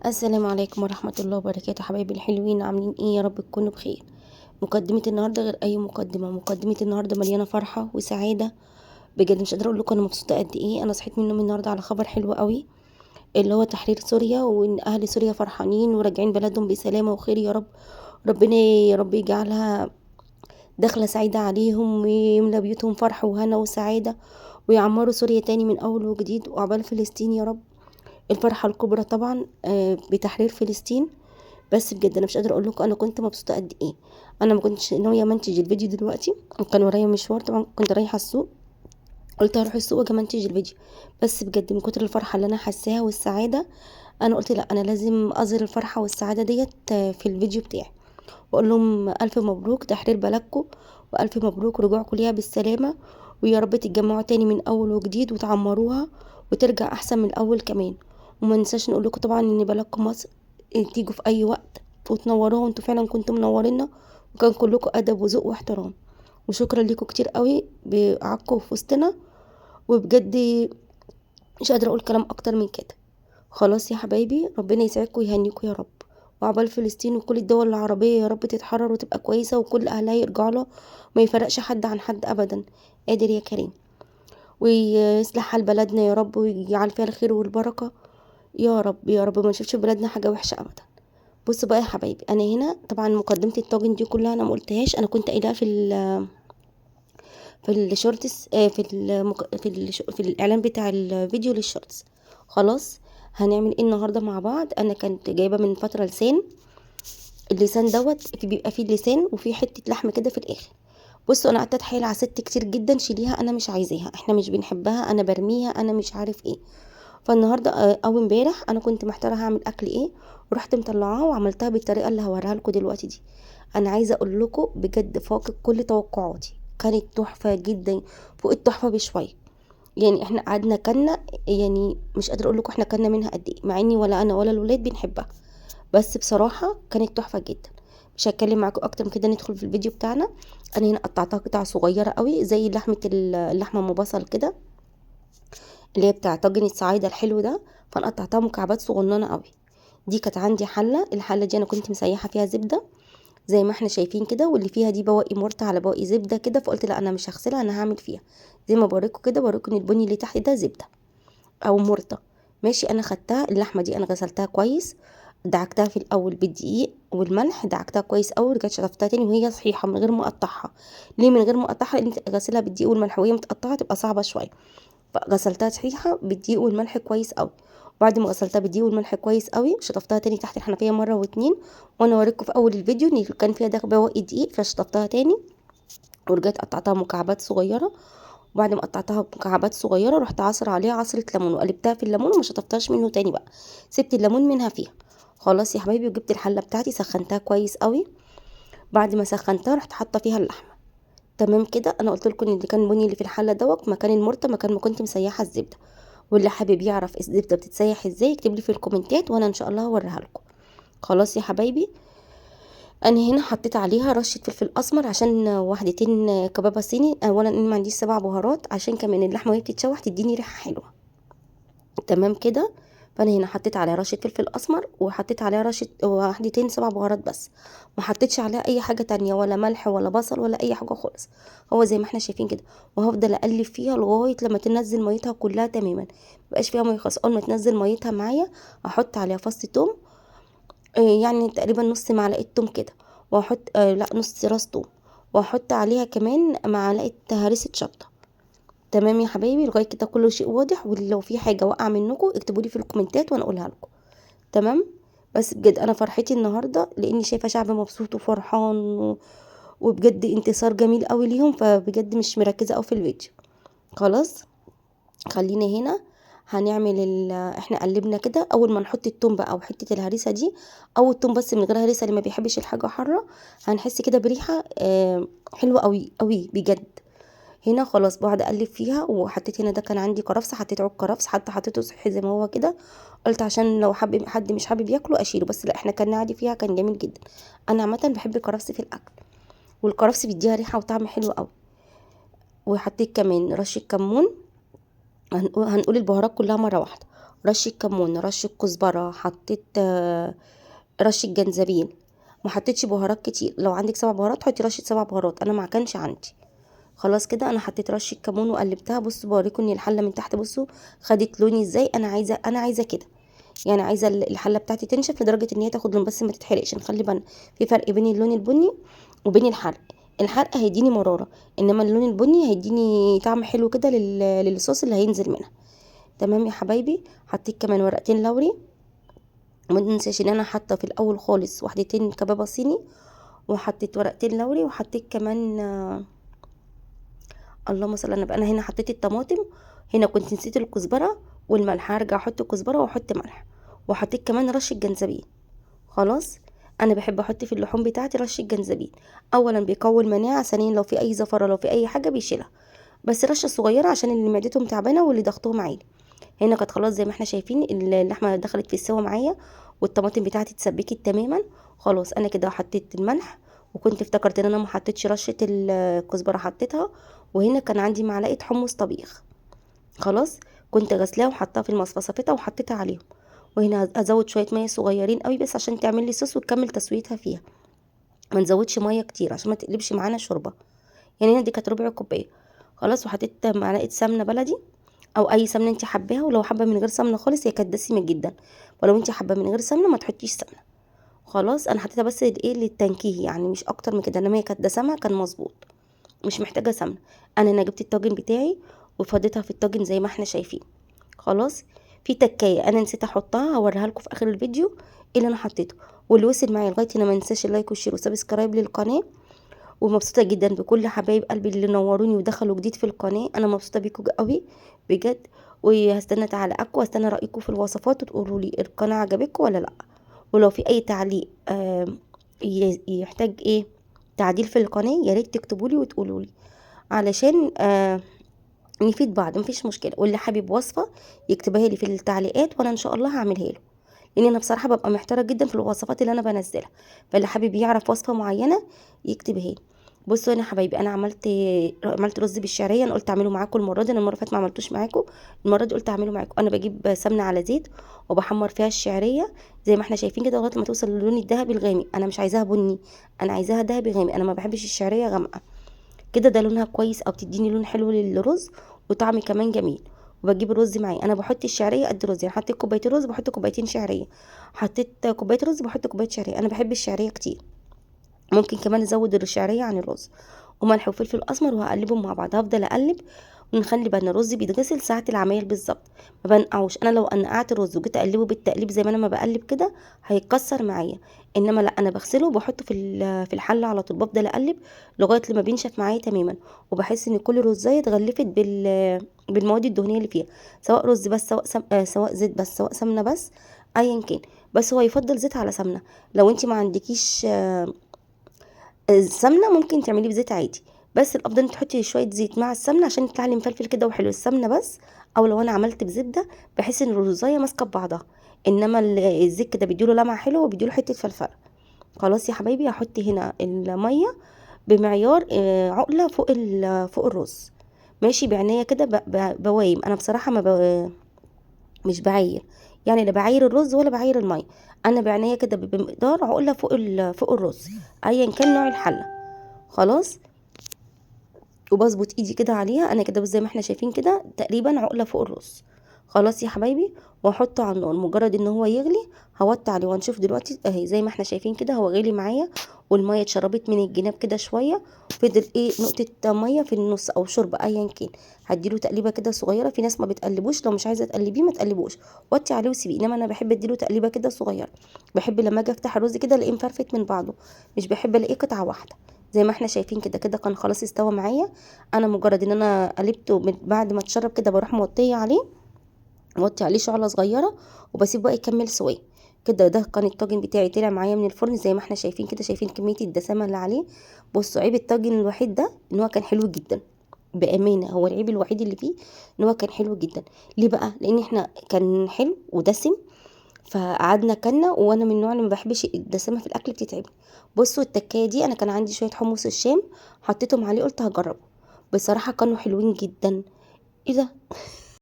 السلام عليكم ورحمة الله وبركاته. حبايبي الحلوين، عاملين ايه؟ يا رب تكونوا بخير. مقدمة النهاردة غير اي مقدمة، مقدمة النهاردة مليانة فرحة وسعادة بجد. مش قادرة اقول لكم انا مبسوطة قد ايه. انا صحيت من النوم النهاردة على خبر حلو قوي، اللي هو تحرير سوريا، وان اهل سوريا فرحانين وراجعين بلدهم بسلامة وخير يا رب. ربنا يا رب يجعلها دخلة سعيدة عليهم، ويملى بيوتهم فرح وهنا وسعادة، ويعمروا سوريا تاني من اول وجديد، وعقبال فلسطين يا رب. الفرحة الكبرى طبعا بتحرير فلسطين. بس بجد انا مش قادرة اقول لكم انا كنت مبسوطة قد ايه. انا ما كنتش ناوية امنتج الفيديو دلوقتي، وكان ورايا مشوار طبعا، كنت رايحة السوق، قلت هروح السوق واجي امنتج الفيديو. بس بجد من كتر الفرحة اللي انا حاساها والسعادة، انا قلت لا، انا لازم اظهر الفرحة والسعادة ديت في الفيديو بتاعي، واقول لهم الف مبروك تحرير بلدكم، والف مبروك رجوعكم ليها بالسلامة، ويا رب تتجمعوا تاني من اول وجديد وتعمروها وترجع احسن من الاول كمان. وما ننساش نقول لكم طبعا ان بلدكم مصر تيجوا في اي وقت وتنوروها، وانتوا فعلا كنتوا منورينا، وكان كلكم ادب وذوق واحترام. وشكرا لكم كتير قوي بقعدكم في وسطنا، وبجد مش قادرة اقول كلام اكتر من كده. خلاص يا حبايبي، ربنا يسعدكم ويهنيكم يا رب، وعقبال فلسطين وكل الدول العربية يا رب تتحرر وتبقى كويسة، وكل اهلها يرجعوا لها، وما يفرقش حد عن حد ابدا. قادر يا كريم، ويصلح حال بلدنا يا رب، ويجعل فيها الخير والبركة يا رب يا رب، ما نشوفش في بلدنا حاجة وحشة ابدا. بصوا بقى يا حبايبي، انا هنا طبعا مقدمه الطاجن دي كلها انا ما قلتهاش، انا كنت قايلاها في ال shorts، في الاعلان بتاع الفيديو لل shorts. خلاص هنعمل ايه النهارده مع بعض؟ انا كنت جايبه من فترة لسان، اللسان دوت بيبقى فيه لسان وفيه حتة لحم كده في الاخر. بصوا انا قعدت اتحايل على ست كتير جدا، شيليها انا مش عايزاها، احنا مش بنحبها، انا برميها، انا مش عارف ايه. فالنهارده او امبارح انا كنت محتارة هعمل اكل ايه، ورحت مطلعاها وعملتها بالطريقة اللي هوريها لكم دلوقتي دي. انا عايزه اقول لكم بجد فاقت كل توقعاتي، كانت تحفة جدا، فوق التحفة بشوية. احنا قعدنا كلنا، مش قادرة اقول لكم احنا كلنا منها قد ايه، مع اني ولا انا ولا الولاد بنحبها، بس بصراحة كانت تحفة جدا. مش هتكلم معاكم اكتر من كده، ندخل في الفيديو بتاعنا. انا هنا قطعتها قطع صغيرة قوي زي اللحمة ام بصل كده، اللي هي بتاع طاجن الصعايده الحلو ده، فانا قطعتها مكعبات صغننه قوي. دي كانت عندي حله، الحلة دي انا كنت مسيحه فيها زبدة زي ما احنا شايفين كده، واللي فيها دي بواقي مرته على بواقي زبدة كده، فقلت لا انا مش هغسلها، انا هعمل فيها زي ما بوريكم كده، بوريكم ان البني اللي تحت ده زبدة او مرته. ماشي، انا خدتها اللحمة دي انا غسلتها كويس، دعكتها في الاول بالدقيق والملح، دعكتها كويس قوي، ورجعت شطفتها تاني وهي صحيحه من غير ما اقطعها. ليه من غير ما اقطعها؟ لان غسلها بالدقيق والملح وهي متقطعه تبقى صعبة شوية، فغسلتها صحيحه بالدقيق والملح كويس قوي. بعد ما غسلتها بالدقيق والملح كويس قوي، شطفتها تاني تحت الحنفية مرة واتنين، وانا اوريكم في اول الفيديو ان كان فيها ده بواقي دقيق، فشطفتها تاني ورجعت قطعتها مكعبات صغيرة. وبعد ما قطعتها مكعبات صغيرة رحت عصر عليها عصره ليمون، وقلبتها في الليمون وما شطفتهاش منه تاني بقى، سبت الليمون منها فيها. خلاص يا حبايبي، وجبت الحلة بتاعتي سخنتها كويس قوي. بعد ما سخنتها رحت حاطه فيها اللحمة. تمام كده، انا قلت لكم ان اللي كان بني اللي في الحلة دوت مكان المرته، مكان ما كنت مسيحه الزبدة. واللي حابب يعرف الزبدة بتتسيح ازاي يكتب لي في الكومنتات، وانا ان شاء الله هوريها لكم. خلاص يا حبايبي، انا هنا حطيت عليها رشه فلفل اسمر عشان واحدتين كبابه صيني. اولا انا ما عنديش 7 بهارات، عشان كمان اللحمة وهي بتتشوح تديني ريحه حلوة. تمام كده، فانا هنا حطيت عليها رشه فلفل اسمر، وحطيت عليها رشه واحدتين 7 بهارات بس، ما حطيتش عليها اي حاجة تانية، ولا ملح ولا بصل ولا اي حاجة خالص، هو زي ما احنا شايفين كده. وهفضل اقلب فيها لغاية لما تنزل ميتها كلها تماما، مبقاش فيها مية خالص. اول ما تنزل ميتها معايا احط عليها فص توم، يعني تقريبا نص معلقه توم كده، واحط لا نص راس توم، واحط عليها كمان معلقه هريسه شطه. تمام يا حبايبي، لغاية كده كل شيء واضح، ولو في حاجة وقع منكم اكتبوا لي في الكومنتات وانا اقولها لكم. تمام، بس بجد انا فرحتي النهارده لاني شايفه شعب مبسوط وفرحان وبجد انتصار جميل قوي ليهم، فبجد مش مركزه قوي في الفيديو. خلاص خلينا هنا هنعمل احنا قلبنا كده. اول ما نحط التوم بقى وحتة الهريسه دي، او التوم بس من غير هريسه اللي ما بيحبش الحاجة حارة، هنحس كده بريحه حلوة قوي قوي بجد. هنا خلاص بقعد اقلب فيها، وحطيت هنا ده كان عندي كرفس، حطيت عود كرفس، حتى حطيته صحي زي ما هو كده، قلت عشان لو حد مش حابب ياكله اشيله، بس لا احنا كنا عادي فيها، كان جميل جدا. انا عامة بحب الكرفس في الاكل، والكرفس بيديها ريحه وطعم حلو قوي. وحطيت كمان رشه كمون، هنقول البهارات كلها مرة واحدة. رشه كمون، رشه كزبره، حطيت رشه جنزبيل. ما حطيتش بهارات كتير، لو عندك 7 بهارات حطي رشه 7 بهارات، انا ما كانش عندي. خلاص كده انا حطيت رشه كمون وقلبتها. بصوا بوريكم ان الحلة من تحت، بصوا خدت لوني ازاي. انا عايزه كده، يعني عايزه الحلة بتاعتي تنشف لدرجة ان هي تاخد لون، بس ما تتحرقش. نخلي بالنا في فرق بين اللون البني وبين الحرق. الحرق هيديني مرارة، انما اللون البني هيديني طعم حلو كده للصوص اللي هينزل منها. تمام يا حبايبي. حطيت كمان ورقتين لوري، وما تنساش ان انا حاطه في الاول خالص واحدتين كبابه صيني، وحطيت ورقتين لوري، وحطيت كمان اللهم صل على النبي. انا هنا حطيت الطماطم، هنا كنت نسيت الكزبره والملح، هرجع احط كزبره واحط ملح، وحطيت كمان رشه جنزبيل. خلاص انا بحب احط في اللحوم بتاعتي رشه جنزبيل، اولا بيقوي المناعة، ثانيا لو في اي زفره لو في اي حاجة بيشيلها، بس رشه صغيرة عشان اللي معدتهم تعبانة واللي ضغطهم عالي. هنا كانت خلاص زي ما احنا شايفين اللحمة دخلت في السوا معايا، والطماطم بتاعتي اتسبكت تماما. خلاص انا كده حطيت الملح، وكنت افتكرت ان انا ما حطيتش رشه الكزبره حطيتها. وهنا كان عندي معلقه حمص طبيخ، خلاص كنت غسلاه وحطاها في المصفى صفيتها وحطيتها عليهم. وهنا ازود شوية مية صغيرين قوي بس عشان تعمل لي صوص وتكمل تسويتها فيها، ما نزودش مية كتير عشان ما تقلبش معانا شوربة. يعني هنا دي كانت ربع كوباية. خلاص وحطيت معلقه سمنه بلدي او اي سمنه انت حباها، ولو حابة من غير سمنه خالص، هي كانت دسمة جدا، ولو انت حابة من غير سمنه ما تحطيش سمنه. خلاص انا حطيتها بس ايه للتنكيه يعني، مش اكتر من كده، انما هي كانت دسمة كان مظبوط، مش محتاجه سمنه. انا هنا جبت الطاجن بتاعي وفضيتها في الطاجن زي ما احنا شايفين. خلاص في تكايه انا نسيت احطها، هوريها لكم في اخر الفيديو ايه اللي انا حطيته. واللي وصل معايا لغاية هنا ما ننساش ال like وال share و subscribe للقناة. ومبسوطة جدا بكل حبايب قلبي اللي نوروني ودخلوا جديد في القناة، انا مبسوطة بيكم قوي بجد. وهستنى تعليقاتكم وهستنى رايكم في الوصفات، وتقولوا لي القناة عجبتكم ولا لا. ولو في اي تعليق يحتاج ايه تعديل في القناة يا ريت تكتبوا لي وتقولوا لي علشان نفيد بعض، مفيش مشكلة. واللي حابب وصفه يكتبها لي في التعليقات وانا ان شاء الله هعملها له، لان انا بصراحة ببقى محتارة جدا في الوصفات اللي انا بنزلها، فاللي حابب يعرف وصفه معينة يكتبها لي. بصوا انا حبايبي انا عملت رز بالشعريه، انا قلت اعمله معاكم المرة دي، انا المرة اللي فاتت ما عملتوش معاكم، المرة دي قلت اعمله معاكم. انا بجيب سمنه على زيت وبحمر فيها الشعرية زي ما احنا شايفين كده لغاية ما توصل للون الذهبي الغامق. انا مش عايزاها بني، انا عايزاها ذهبي غامق، انا ما بحبش الشعرية غامقه كده، ده لونها كويس او بتديني لون حلو للرز وطعم كمان جميل. وبجيب الرز معايا، انا بحط الشعرية قد رز، يعني حطيت كوبايتين رز بحط كوبايتين شعرية، حطيت كوباية رز بحط كوباية شعرية، انا بحب الشعرية كتير. ممكن كمان ازود الشعرية عن الرز. وملح وفلفل اسمر وهقلبهم مع بعض، هفضل اقلب. ونخلي بالنا الرز بيتغسل ساعة العمايل بالظبط، ما بنقعوش. انا لو نقعت الرز وجيت اقلبه بالتقليب زي ما انا ما بقلب كده هيتكسر معايا، انما لا انا بغسله وبحطه في الحلة على طول، بفضل اقلب لغاية لما بينشف معايا تماما، وبحس ان كل رزايه اتغلفت بالمواد الدهنية اللي فيها، سواء رز بس، سواء زيت بس، سواء سمنه بس، ايا كان. بس هو يفضل زيت على سمنه. لو انت ما عندكيش السمنة ممكن تعمليه بزيت عادي، بس الافضل انت تحطي شوية زيت مع السمنة عشان يطلع لي مفلفل كده وحلو. السمنة بس، او لو انا عملت بزبده بحس ان الرزايه ماسكه ببعضها، انما الزيت كده بيديله لمعة حلوة وبيديله حتة فلفله. خلاص يا حبايبي هحط هنا المية بمعيار عقله فوق الرز، ماشي بعناية كده بوايم. انا بصراحة ما مش بعاير، يعني لا بعاير الرز ولا بعاير المية، انا بعناية كده بمقدار عقله فوق الرز ايا كان نوع الحلة. خلاص وبظبط ايدي كده عليها، انا كده زي ما احنا شايفين كده تقريبا عقله فوق الرز. خلاص يا حبايبي واحطه على النار، مجرد ان هو يغلي هوطي عليه. وهنشوف دلوقتي اهي زي ما احنا شايفين كده هو غلي معايا، والمية اتشربت من الجناب كده شوية، فضل ايه نقطة مية في النص او شوربة ايا كان. هديله تقليبه كده صغيرة، في ناس ما بتقلبوش، لو مش عايزه تقلبيه ما تقلبوش، وطي عليه وسيبيه، انما انا بحب اديله تقليبه كده صغيرة. بحب لما اجي افتح الرز كده الاقيه مفرفت من بعضه، مش بحب الاقيه قطعه واحدة. زي ما احنا شايفين كده كده كان خلاص استوى معايا. انا مجرد ان انا قلبته بعد ما اتشرب كده بروح موطيه عليه، موطي عليه شعله صغيرة وبسيبه بقى يكمل سواه كده. ده كان الطاجن بتاعي طلع معايا من الفرن زي ما احنا شايفين كده، شايفين كمية الدسامه اللي عليه. بصوا عيب الطاجن الوحيد ده ان هو كان حلو جدا بامانه، هو العيب الوحيد اللي فيه ان هو كان حلو جدا. ليه بقى؟ لان احنا كان حلو ودسم، فقعدنا كلنا، وانا من النوع اللي ما بحبش الدسامه في الاكل بتتعبني. بصوا التكايه دي انا كان عندي شوية حمص الشام حطيتهم عليه، قلت هجربه، بصراحة كانوا حلوين جدا. ايه ده؟